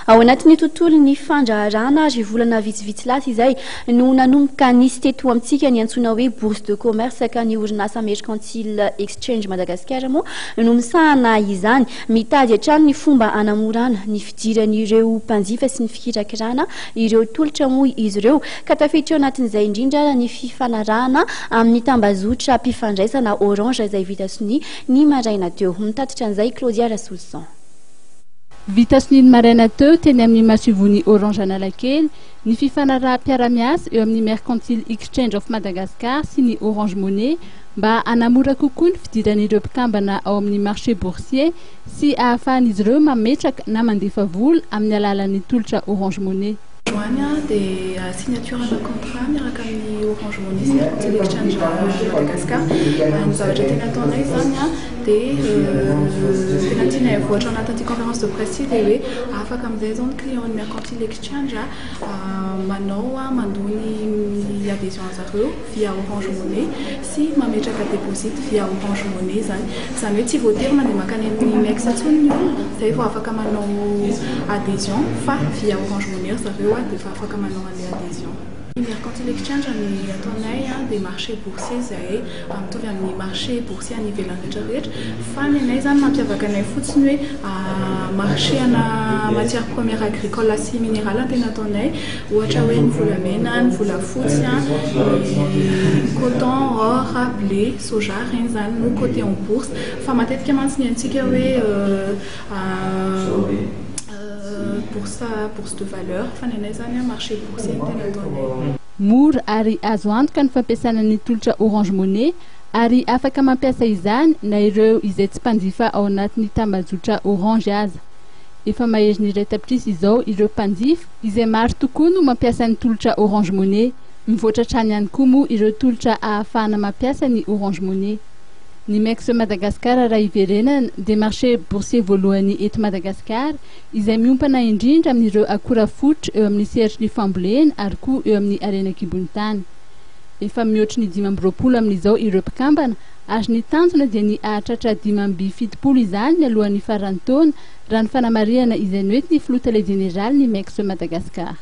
Ao anatin'ny tontolon'ny fandraharahana ary volana vitsivitsy lasa izay no nanomboka nisy teto amintsika ny antsoina hoe Bourse de commerce ka ny orinasa Mercantile Exchange Madagascar moa no misahana izany. Mitady hatrany ny fomba hanamorana ny fidiran'ireo mpanjifa sy ny fikirakirana ireo tolotra moa izy ireo ka tafiditra ao anatin'izay indrindra ny fifanarahana amin'ny tambazotram-pifandraisana Orange izay vita sonia ny maraina teo. Mitatitra an'izay Claudia Rasoloson. Vita sonia ny maraina teo teny amin'ny masoivohon'ny Orange Analakely ny fifanaraham-piarahamiasa eo amin'ny Mercantile Exchange of Madagascar sy ny Orange Money mba hanamora kokoa ny fidiran'ireo mpikambana ao amin'ny marché boursier sy ahafahan'izy ireo mametraka na mandefa vola amin'ny alalan'ny tolotra Orange Money. Androany dia signature-na contrat miaraka amin'ny Orange Money sy Mercantile Exchange Madagascar. Ny zavatra tena ataonay izany dia tena tianay avoatra ao anatin'ity conférence de presse ity dia hoe afaka amin'izay izao ny client ny Mercantile Exchange manao mandoa ny adhésion zareo via Orange Money sy mametraka deposit via Orange Money izany. Izany hoe tsy voatery mandeha mankany amin'ny MEX intsony ny olona izay vao afaka manao adhésion fa via Orange Money ry zareo dia efa afaka manao an'ilay adhésion. Ny Mercantile Exchange ny ataonay dia marché boursier izay mitovy amin'ny marché boursier any ivelany rehetra rehetra fa ny anay izany mampiavaka anay fotsiny hoe marché ana matière première agricole sy minérale no tena ataonay. Ohatra hoe ny volamena, ny volafotsy, ny coton, or, blé, soja, ireny izany no coté en bourse. Fa matetika mantsy ny antsika hoe bourse bourse de valeur fa ny anay izany marché boursier no tena ataonay. Mora ary azo antoka ny fampiasana ny tolotra Orange Money ary afaka mampiasa izany na ireo izay tsy mpanjifa ao anatin'ny tambajotra Orange aza. Efa maherin'ny 1 tapitrisa izao ireo mpanjifa izay maro tokoa no mampiasa ny tolotra Orange Money. Mivoatra hatrany ihany koa moa ireo tolotra ahafahana mampiasa ny Orange Money. Ny MEX Madagascar raha iverenana dia marché boursier voalohany eto Madagasikara izay miompana indrindra amin'ireo akora fototra eo amin'ny sehatry ny fambolena ary koa eo amin'ny harena an-kibon'ny tany. Efa mihoatry ny 25 amin'izao ireo mpikambana ary ny tanjona dia ny hahatratra 75 izany mialohan'ny faran'ny taona raha ny fanamarihana izay noentin'ny filoha tale jeneraly ny MEX Madagascar.